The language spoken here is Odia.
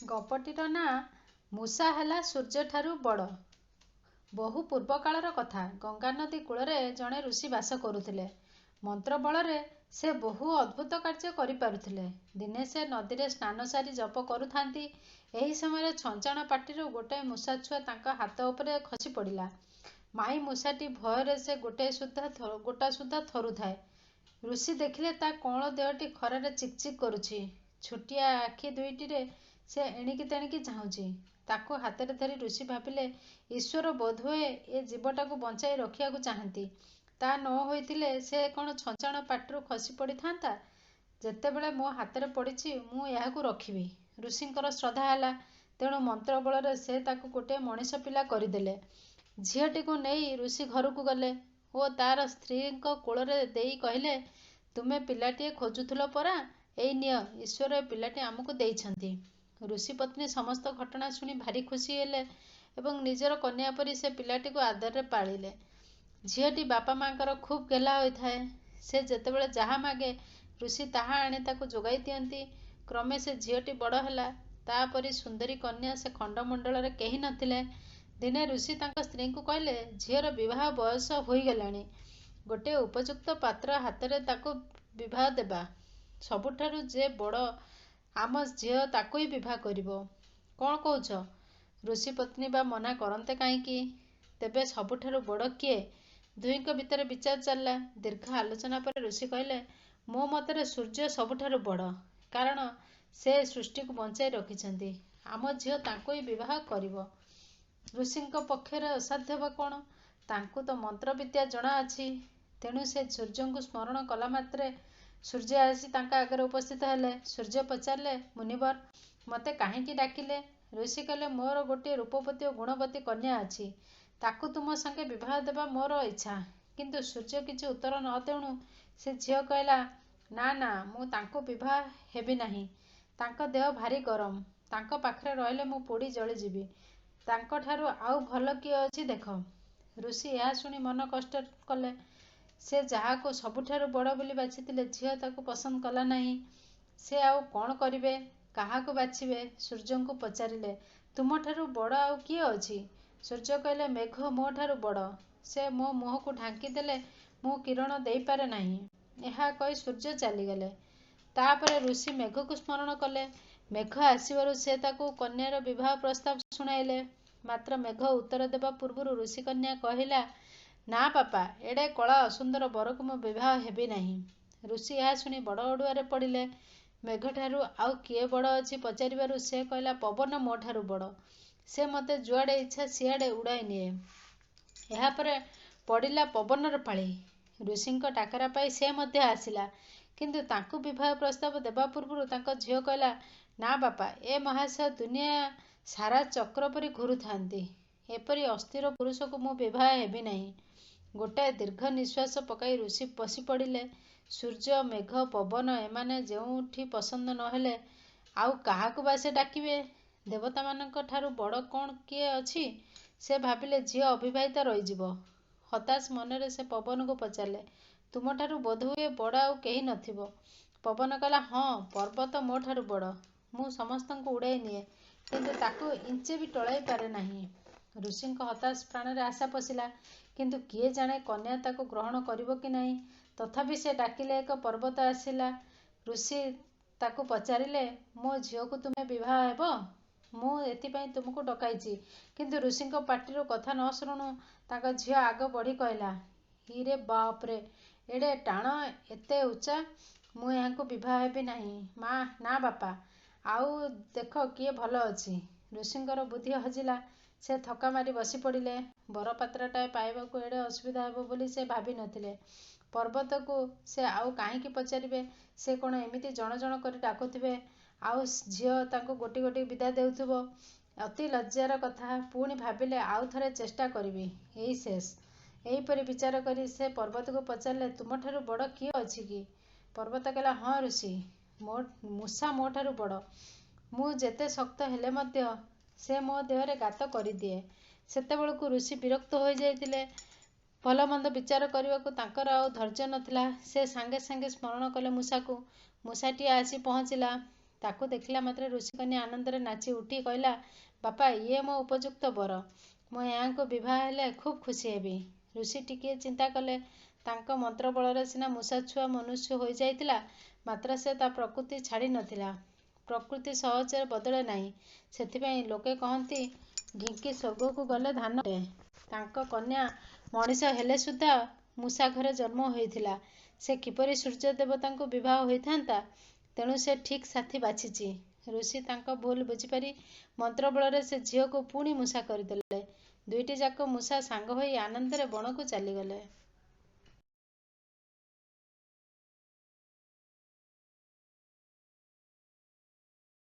ଗପଟିର ନାଁ ମୂଷା ହେଲା ସୂର୍ଯ୍ୟଠାରୁ ବଡ଼। ବହୁ ପୂର୍ବକାଳର କଥା। ଗଙ୍ଗାନଦୀ କୂଳରେ ଜଣେ ଋଷି ବାସ କରୁଥିଲେ। ମନ୍ତ୍ର ବଳରେ ସେ ବହୁ ଅଦ୍ଭୁତ କାର୍ଯ୍ୟ କରିପାରୁଥିଲେ। ଦିନେ ସେ ନଦୀରେ ସ୍ନାନ ସାରି ଜପ କରୁଥାନ୍ତି। ଏହି ସମୟରେ ଛଞ୍ଚାଣ ପାଟିରୁ ଗୋଟାଏ ମୂଷାଛୁଆ ତାଙ୍କ ହାତ ଉପରେ ଖସିପଡ଼ିଲା। ମାଈ ମୂଷାଟି ଭୟରେ ସେ ଗୋଟାସୁଦ୍ଧା ଥରୁଥାଏ। ଋଷି ଦେଖିଲେ ତା' କଅଁଳ ଦେହଟି ଖରାରେ ଚିକ୍ ଚିକ୍ କରୁଛି। ଛୋଟିଆ ଆଖି ଦୁଇଟିରେ ସେ ଏଣିକି ତେଣିକି ଚାହୁଁଛି। ତାକୁ ହାତରେ ଧରି ଋଷି ଭାବିଲେ, ଈଶ୍ୱର ବୋଧହୁଏ ଏ ଜୀବଟାକୁ ବଞ୍ଚାଇ ରଖିବାକୁ ଚାହାନ୍ତି। ତା' ନ ହୋଇଥିଲେ ସେ କ'ଣ ଛଞ୍ଚାଣ ପାଟିରୁ ଖସି ପଡ଼ିଥାନ୍ତା? ଯେତେବେଳେ ମୋ ହାତରେ ପଡ଼ିଛି, ମୁଁ ଏହାକୁ ରଖିବି। ଋଷିଙ୍କର ଶ୍ରଦ୍ଧା ହେଲା। ତେଣୁ ମନ୍ତ୍ର ବଳରେ ସେ ତାକୁ ଗୋଟିଏ ମଣିଷ ପିଲା କରିଦେଲେ। ଝିଅଟିକୁ ନେଇ ଋଷି ଘରକୁ ଗଲେ ଓ ତା'ର ସ୍ତ୍ରୀଙ୍କ କୋଳରେ ଦେଇ କହିଲେ, ତୁମେ ପିଲାଟିଏ ଖୋଜୁଥିଲ ପରା! ଏଇ ନିଅ, ଈଶ୍ୱର ଏ ପିଲାଟି ଆମକୁ ଦେଇଛନ୍ତି। ଋଷିପତ୍ନୀ ସମସ୍ତ ଘଟଣା ଶୁଣି ଭାରି ଖୁସି ହେଲେ ଏବଂ ନିଜର କନ୍ୟା ପରି ସେ ପିଲାଟିକୁ ଆଦରରେ ପାଳିଲେ। ଝିଅଟି ବାପା ମାଆଙ୍କର ଖୁବ୍ ଗେହ୍ଲା ହୋଇଥାଏ। ସେ ଯେତେବେଳେ ଯାହା ମାଗେ, ଋଷି ତାହା ଆଣି ତାକୁ ଯୋଗାଇ ଦିଅନ୍ତି। କ୍ରମେ ସେ ଝିଅଟି ବଡ଼ ହେଲା। ତା' ପରି ସୁନ୍ଦରୀ କନ୍ୟା ସେ ଖଣ୍ଡମଣ୍ଡଳରେ କେହି ନଥିଲେ। ଦିନେ ଋଷି ତାଙ୍କ ସ୍ତ୍ରୀଙ୍କୁ କହିଲେ, ଝିଅର ବିବାହ ବୟସ ହୋଇଗଲାଣି। ଗୋଟିଏ ଉପଯୁକ୍ତ ପାତ୍ର ହାତରେ ତାକୁ ବିବାହ ଦେବା। ସବୁଠାରୁ ଯେ ବଡ଼, ଆମ ଝିଅ ତାକୁଇ ବିବାହ କରିବ। କ'ଣ କହୁଛ? ଋଷିପତ୍ନୀ ବା ମନା କରନ୍ତେ କାହିଁକି? ତେବେ ସବୁଠାରୁ ବଡ଼ କିଏ? ଦୁହିଁଙ୍କ ଭିତରେ ବିଚାର ଚାଲିଲା। ଦୀର୍ଘ ଆଲୋଚନା ପରେ ଋଷି କହିଲେ, ମୋ ମତରେ ସୂର୍ଯ୍ୟ ସବୁଠାରୁ ବଡ଼। କାରଣ ସେ ସୃଷ୍ଟିକୁ ବଞ୍ଚାଇ ରଖିଛନ୍ତି। ଆମ ଝିଅ ତାଙ୍କୁଇ ବିବାହ କରିବ। ଋଷିଙ୍କ ପକ୍ଷରେ ଅସାଧ୍ୟ ବା କ'ଣ? ତାଙ୍କୁ ତ ମନ୍ତ୍ରବିଦ୍ୟା ଜଣାଅଛି। ତେଣୁ ସେ ସୂର୍ଯ୍ୟଙ୍କୁ ସ୍ମରଣ କଲାମାତ୍ରେ ସୂର୍ଯ୍ୟ ଆସି ତାଙ୍କ ଆଗରେ ଉପସ୍ଥିତ ହେଲେ। ସୂର୍ଯ୍ୟ ପଚାରିଲେ, ମୁନିବର! ମୋତେ କାହିଁକି ଡାକିଲେ? ଋଷି କହିଲେ, ମୋର ଗୋଟିଏ ରୂପବତୀ ଓ ଗୁଣବତୀ କନ୍ୟା ଅଛି। ତାକୁ ତୁମ ସଙ୍ଗେ ବିବାହ ଦେବା ମୋର ଇଚ୍ଛା। କିନ୍ତୁ ସୂର୍ଯ୍ୟ କିଛି ଉତ୍ତର ନ ଦେଉଣୁ ସେ ଝିଅ କହିଲା, ନା ନା, ମୁଁ ତାଙ୍କୁ ବିବାହ ହେବି ନାହିଁ। ତାଙ୍କ ଦେହ ଭାରି ଗରମ। ତାଙ୍କ ପାଖରେ ରହିଲେ ମୁଁ ପୋଡ଼ି ଜଳିଯିବି। ତାଙ୍କଠାରୁ ଆଉ ଭଲ କିଏ ଅଛି ଦେଖ। ଋଷି ଏହା ଶୁଣି ମନ କଷ୍ଟ କଲେ। ସେ ଯାହାକୁ ସବୁଠାରୁ ବଡ଼ ବୋଲି ବାଛିଥିଲେ, ଝିଅ ତାକୁ ପସନ୍ଦ କଲା ନାହିଁ। ସେ ଆଉ କ'ଣ କରିବେ? କାହାକୁ ବାଛିବେ? ସୂର୍ଯ୍ୟଙ୍କୁ ପଚାରିଲେ, ତୁମଠାରୁ ବଡ଼ ଆଉ କିଏ ଅଛି? ସୂର୍ଯ୍ୟ କହିଲେ, ମେଘ ମୋ'ଠାରୁ ବଡ଼। ସେ ମୋ ମୁହଁକୁ ଢାଙ୍କି ଦେଲେ ମୁଁ କିରଣ ଦେଇପାରେ ନାହିଁ। ଏହା କହି ସୂର୍ଯ୍ୟ ଚାଲିଗଲେ। ତା'ପରେ ଋଷି ମେଘକୁ ସ୍ମରଣ କଲେ। ମେଘ ଆସିବାରୁ ସେ ତାକୁ କନ୍ୟାର ବିବାହ ପ୍ରସ୍ତାବ ଶୁଣାଇଲେ। ମାତ୍ର ମେଘ ଉତ୍ତର ଦେବା ପୂର୍ବରୁ ଋଷିକନ୍ୟା କହିଲା, ନା ବାପା! ଏଡ଼େ କଳା ଅସୁନ୍ଦର ବରକୁ ମୁଁ ବିବାହ ହେବି ନାହିଁ। ଋଷି ଏହା ଶୁଣି ବଡ଼ ଅଡ଼ୁଆରେ ପଡ଼ିଲେ। ମେଘଠାରୁ ଆଉ କିଏ ବଡ଼ ଅଛି ପଚାରିବାରୁ ସେ କହିଲା, ପବନ ମୋ'ଠାରୁ ବଡ଼। ସେ ମୋତେ ଯୁଆଡ଼େ ଇଚ୍ଛା ସିଆଡ଼େ ଉଡ଼ାଇ ନିଏ। ଏହାପରେ ପଡ଼ିଲା ପବନର ପାଳି। ଋଷିଙ୍କ ଡାକରା ପାଇ ସେ ମଧ୍ୟ ଆସିଲା। କିନ୍ତୁ ତାଙ୍କୁ ବିବାହ ପ୍ରସ୍ତାବ ଦେବା ପୂର୍ବରୁ ତାଙ୍କ ଝିଅ କହିଲା, ନା ବାପା! ଏ ମହାଶୟ ଦୁନିଆ ସାରା ଚକ୍ର ପରି ଘୂରୁଥାନ୍ତି। ଏପରି ଅସ୍ଥିର ପୁରୁଷକୁ ମୁଁ ବିବାହ ହେବି ନାହିଁ। ଗୋଟାଏ ଦୀର୍ଘ ନିଃଶ୍ୱାସ ପକାଇ ଋଷି ବସିପଡ଼ିଲେ। ସୂର୍ଯ୍ୟ, ମେଘ, ପବନ ଏମାନେ ଯେଉଁଠି ପସନ୍ଦ ନ ହେଲେ, ଆଉ କାହାକୁ ବା ସେ ଡାକିବେ? ଦେବତାମାନଙ୍କ ଠାରୁ ବଡ଼ କ'ଣ କିଏ ଅଛି? ସେ ଭାବିଲେ ଝିଅ ଅବିବାହିତା ରହିଯିବ। ହତାଶ ମନରେ ସେ ପବନକୁ ପଚାରିଲେ, ତୁମଠାରୁ ବୋଧହୁଏ ବଡ଼ ଆଉ କେହି ନଥିବ? ପବନ କହିଲା, ହଁ, ପର୍ବତ ମୋ'ଠାରୁ ବଡ଼। ମୁଁ ସମସ୍ତଙ୍କୁ ଉଡ଼ାଇ ନିଏ, କିନ୍ତୁ ତାକୁ ଇଞ୍ଚେ ବି ଟଳାଇ ପାରେ ନାହିଁ। ଋଷିଙ୍କ ହତାଶ ପ୍ରାଣରେ ଆଶା ପଶିଲା। କିନ୍ତୁ କିଏ ଜାଣେ କନ୍ୟା ତାକୁ ଗ୍ରହଣ କରିବ କି ନାହିଁ। ତଥାପି ସେ ଡାକିଲେ ଏକ ପର୍ବତ ଆସିଲା। ଋଷି ତାକୁ ପଚାରିଲେ, ମୋ ଝିଅକୁ ତୁମେ ବିବାହ ହେବ? ମୁଁ ଏଥିପାଇଁ ତୁମକୁ ଡକାଇଛି। କିନ୍ତୁ ଋଷିଙ୍କ ପାଟିରୁ କଥା ନ ସରୁଣୁ ତାଙ୍କ ଝିଅ ଆଗ ବଢ଼ି କହିଲା, ଇରେ ବାପ୍ରେ! ଏଡ଼େ ଟାଣ, ଏତେ ଉଚ୍ଚା! ମୁଁ ଏହାଙ୍କୁ ବିବାହ ହେବି ନାହିଁ ନା ବାପା! ଆଉ ଦେଖ କିଏ ଭଲ ଅଛି। ଋଷିଙ୍କର ବୁଦ୍ଧି ହଜିଲା। ସେ ଥକ୍କା ମାରି ବସିପଡ଼ିଲେ। ବରପାତ୍ରଟାଏ ପାଇବାକୁ ଏଡ଼େ ଅସୁବିଧା ହେବ ବୋଲି ସେ ଭାବି ନଥିଲେ। ପର୍ବତକୁ ସେ ଆଉ କାହିଁକି ପଚାରିବେ? ସେ କ'ଣ ଏମିତି ଜଣ ଜଣ କରି ଡାକୁଥିବେ, ଆଉ ଝିଅ ତାଙ୍କୁ ଗୋଟି ଗୋଟି ବିଦା ଦେଉଥିବ? ଅତି ଲଜ୍ଜାର କଥା। ପୁଣି ଭାବିଲେ ଆଉ ଥରେ ଚେଷ୍ଟା କରିବି, ଏଇ ଶେଷ। ଏହିପରି ବିଚାର କରି ସେ ପର୍ବତକୁ ପଚାରିଲେ, ତୁମଠାରୁ ବଡ଼ କିଏ ଅଛି କି? ପର୍ବତ କହିଲା, ହଁ ଋଷି! ମୂଷା ମୋ'ଠାରୁ ବଡ଼। ମୁଁ ଯେତେ ଶକ୍ତ ହେଲେ ମଧ୍ୟ ସେ ମୋ ଦେହରେ ଗାତ କରିଦିଏ। ସେତେବେଳକୁ ଋଷି ବିରକ୍ତ ହୋଇଯାଇଥିଲେ। ଭଲମନ୍ଦ ବିଚାର କରିବାକୁ ତାଙ୍କର ଆଉ ଧୈର୍ଯ୍ୟ ନଥିଲା। ସେ ସାଙ୍ଗେ ସାଙ୍ଗେ ସ୍ମରଣ କଲେ ମୂଷାକୁ। ମୂଷାଟିଏ ଆସି ପହଞ୍ଚିଲା। ତାକୁ ଦେଖିଲା ମାତ୍ରେ ଋଷିକନ୍ୟା ଆନନ୍ଦରେ ନାଚି ଉଠି କହିଲା, ବାପା, ଇଏ ମୋ ଉପଯୁକ୍ତ ବର। ମୁଁ ଏହାଙ୍କୁ ବିବାହ ହେଲେ ଖୁବ୍ ଖୁସି ହେବି। ଋଷି ଟିକିଏ ଚିନ୍ତା କଲେ। ତାଙ୍କ ମନ୍ତ୍ର ବଳରେ ସିନା ମୂଷାଛୁଆ ମନୁଷ୍ୟ ହୋଇଯାଇଥିଲା, ମାତ୍ର ସେ ତା ପ୍ରକୃତି ଛାଡ଼ି ନ ଥିଲା। ପ୍ରକୃତି ସହଜରେ ବଦଳେ ନାହିଁ। ସେଥିପାଇଁ ଲୋକେ କହନ୍ତି, ଢିଙ୍କି ସ୍ୱର୍ଗକୁ ଗଲେ ଧାନ କୁଟେ। ତାଙ୍କ କନ୍ୟା ମଣିଷ ହେଲେ ସୁଦ୍ଧା ମୂଷାଘରେ ଜନ୍ମ ହୋଇଥିଲା। ସେ କିପରି ସୂର୍ଯ୍ୟ ଦେବତାଙ୍କୁ ବିବାହ ହୋଇଥାନ୍ତା? ତେଣୁ ସେ ଠିକ୍ ସାଥୀ ବାଛିଛି। ଋଷି ତାଙ୍କ ଭୁଲ ବୁଝିପାରି ମନ୍ତ୍ରବଳରେ ସେ ଝିଅକୁ ପୁଣି ମୂଷା କରିଦେଲେ। ଦୁଇଟିଯାକ ମୂଷା ସାଙ୍ଗ ହୋଇ ଆନନ୍ଦରେ ବଣକୁ ଚାଲିଗଲେ।